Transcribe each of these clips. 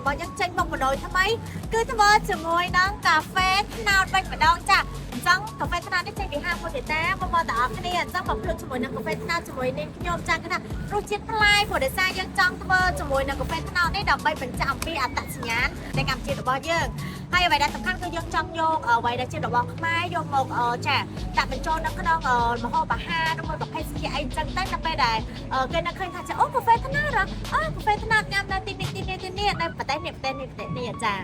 របស់យើងចេញមុខម្ដងថ្មីគឺធ្វើជាមួយនឹងកាហ្វេត្នោតវិញម្ដងចាអញ្ចឹងកាហ្វេត្នោតនេះចេញពីហាងមូតិតាបងប្អូនទាំងអស់គ្នាអញ្ចឹងមកភ្លក់ជាមួយនឹងកាហ្វេត្នោតជាមួយនាងខ្ញុំចាគឺថារសជាតិប្លែកព្រោះដោយសារយើងចង់ធ្វើជាមួយនឹងកាហ្វេត្នោតនេះដើម្បីបញ្ជាក់អំពីអត្តសញ្ញាណនៃកម្ពុជារបស់យើងហើយអ្វីដែលសំខាន់គឺយើងចង់យកអ្វីដែលជារបស់ខ្មែរយកមកចាដាក់បញ្ចូលនៅក្នុងម្ហូបអាហារឬមួយប្រភេទស្ជាអីចឹងទៅដល់ពេលដែលគេនឹកឃើញថាចាអូកាហ្វេត្នោតហ៎អូកាហ្វេត្នោតញ៉ាំនៅទីនេះទីនេះទីនេះនៅប្រទេសនេះប្រទេសនេះប្រទេសនេះចា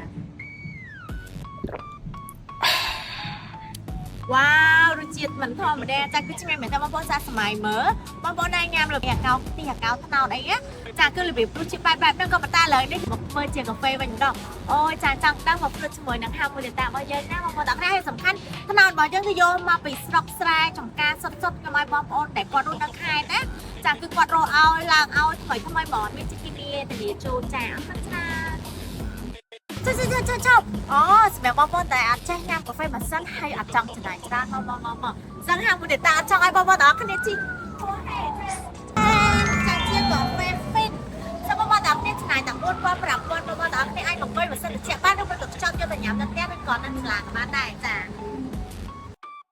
វ៉ាវរសជាតិមិនធម្មតាចាគឺឆ្ងាញ់មែនតើបងប្អូនសាសម័យមើលបងប្អូនដែរញ៉ាំរបៀបអាកោទីអាកោត្នោតអីណាចាគឺរបៀបរសជាតិបែបបែបហ្នឹងក៏ប៉ុន្តែឥឡូវនេះមកធ្វើជាកាហ្វេវិញម្ដងអូយចាចង់ដឹងមកភ្លក់ជាមួយនឹងហាមួយតារបស់យើងណាបងប្អូនទាំងអស់គ្នាហើយសំខាន់ត្នោតរបស់យើងគឺយកមកពីស្រុកស្រែចំការសុទ្ធសុទ្ធខ្ញុំឲ្យបងប្អូនដែលគាត់រស់នៅខេត្តណាចាគឺគាត់រកឲ្យឡើងឲ្យថ្មីថ្មីហ្មងមានជាតិគីមីធានាចូលចាអរគុណច្រើនចុះចុះចុះចុះអូសម្រាប់បងប្អូនតែអត់ចេះញ៉ាំកាហ្វេម៉ាស៊ីនហើយអត់ចង់ចំណាយច្រើនមកមកមកមកសឹងហាមួយតាអត់ចង់ឲ្យបងប្អូនទាំងអស់គ្នាជីហួហេចាជាកាហ្វេហ្វីនចាំបងប្អូនទាំងអស់គ្នាចំណាយតែ4000 5000បងប្អូនទាំងអស់គ្នាអាចមកអង្គុយម៉ាស៊ីនត្រជាក់បានឬមួយក៏ខ្ចប់យកទៅញ៉ាំនៅផ្ទះឬក៏នៅសាលាក៏បានដែរចា